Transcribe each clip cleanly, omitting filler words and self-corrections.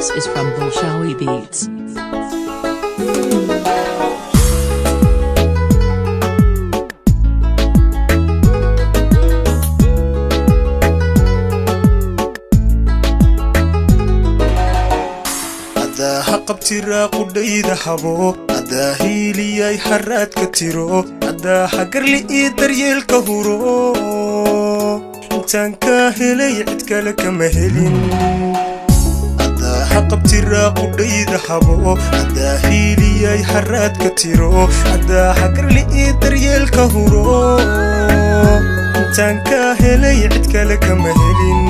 remix is from Bolshawi Beats. Adaa ha qabtiraa qudhayda habo, adaa hiiliyay haraadka tiro, adaa hagarli ii daryeelka huro. Intaan kaa helay cid kale kama helin. Adaa ha qabtiraa qudhayda habo, adaa hiiliyay haraadka tiro, adaa hagarli ii daryeelka huro. Intaan kaa helay cid kale kama helin.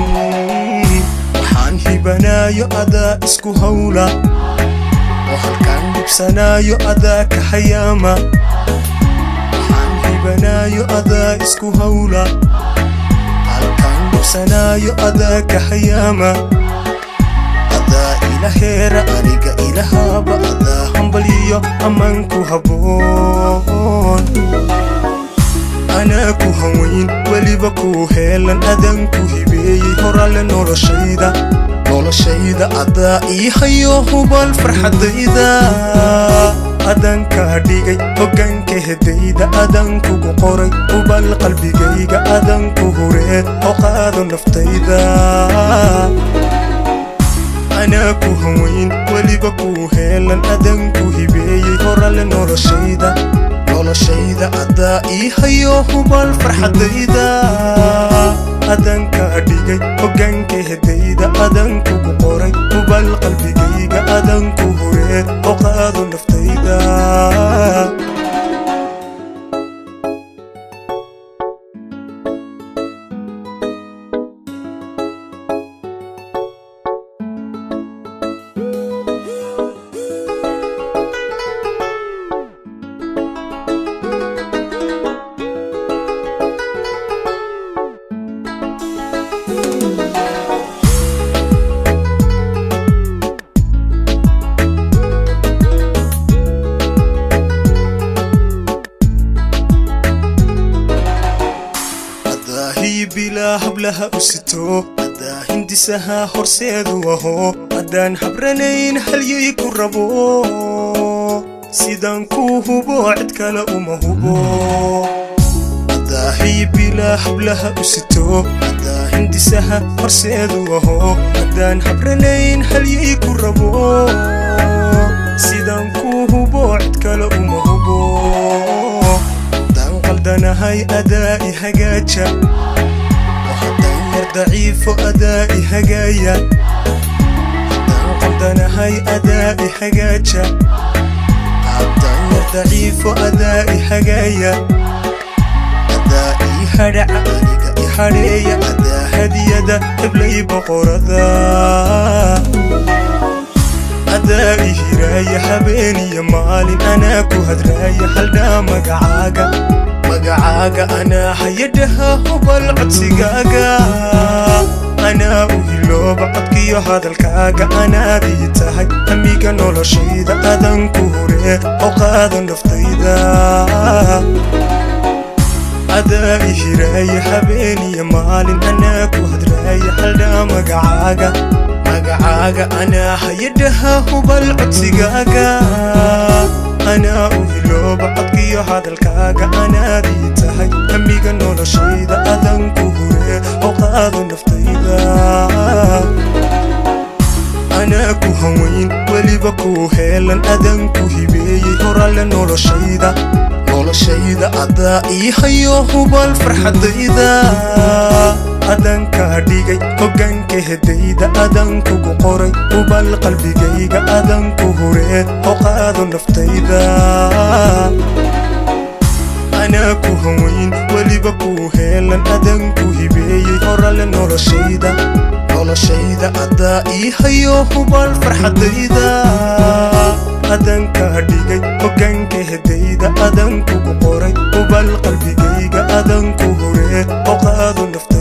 Waxaan hibanaayo adaa isku hawla, oo halkaan dhibsanaayo adaa ka hayaama. Waxaan hibanaayo adaa isku hawla, halkaan dhibsanaayo adaa ka hayaama. Adaa ila heera, aniga ilahaaba, adaa hambaliyo ammaan ku habboon. Anaa ku haweyn, weliba kuu heelan, adaan ku hibeeyey horale noloshayda. Noloshayda adaa ii hayo hubal farxadayda. Adaan kaa dhigay hoggaanka hedayda, adaan kugu qoray hubal qalbigayga, adaan ku huree oo qaado naftayda. Anaa ku haweyn, weliba kuu heelan, adaan ku hibeeyey horale noloshayda. Noloshayda adaa ii hayo hubal farxadayda. Adaan kaa dhigay hoggaanka hedayda, adaan kugu qoray hubal qalbigayga, adaan ku huree oo qaado naftayda. Adaa bilaa hablaha u sito, adaa hindisaha horseedu aho, haddaan habranayn halyay ku rabo. Sidaan kuu hubo cid kale uma hubo. Adaa bilaa hablaha u sito, adaa hindisaha horseedu aho, haddaan habranayn halyay ku rabo. Sidaan kuu hubo cid kale uma hubo. Haddaan qaldanahay adaa i hagaaja, oo haddaan yar daciifo adaa i hagaaya. Haddaan qaldanahay adaa i hagaaja, haddaan yar daciifo adaa i hagaaya. Adaa ii hadhaca, aniga i hadheeya, adaa hadiyada heblay boqorada. Adaa i hiraaya habeeniyo maalin, anaa ku hadraaya haldhaa magacaaga. Magacaaga anaa hayadhaha hubal codsigaaga. Anaa u hilooba codkiyo hadalkaaga, anaadii tahay hamiga noloshayda, adan ku huree oo qaado naftayda. Adaa i hiraaya habeeniyo maalin, anaa ku hadraaya haldhaa magacaaga. Magacaaga anaa hayadhaha hubal codsigaaga. Anaa u hilooba codkiyo hadalkaaga, anaadii tahay hamiga noloshayda, adan ku huree oo qaado naftayda. Anaa ku haweyn, weliba kuu heelan, adaan ku hibeeyey horale noloshayda. Noloshayda adaa ii hayo hubal farxadayda. Adaan kaa dhigay hoggaanka hedayda, adaan kugu qoray hubal qalbigayga, adaan ku huree oo qaado naftayda. Anaa ku haweyn, weliba kuu heelan, adaan ku hibeeyey horale noloshayda. Noloshayda adaa ii hayo hubal farxadayda. Adaan kaa dhigay hoggaanka hedayda, adaan kugu qoray hubal qalbigayga, adaan ku huree oo qaado naftayda.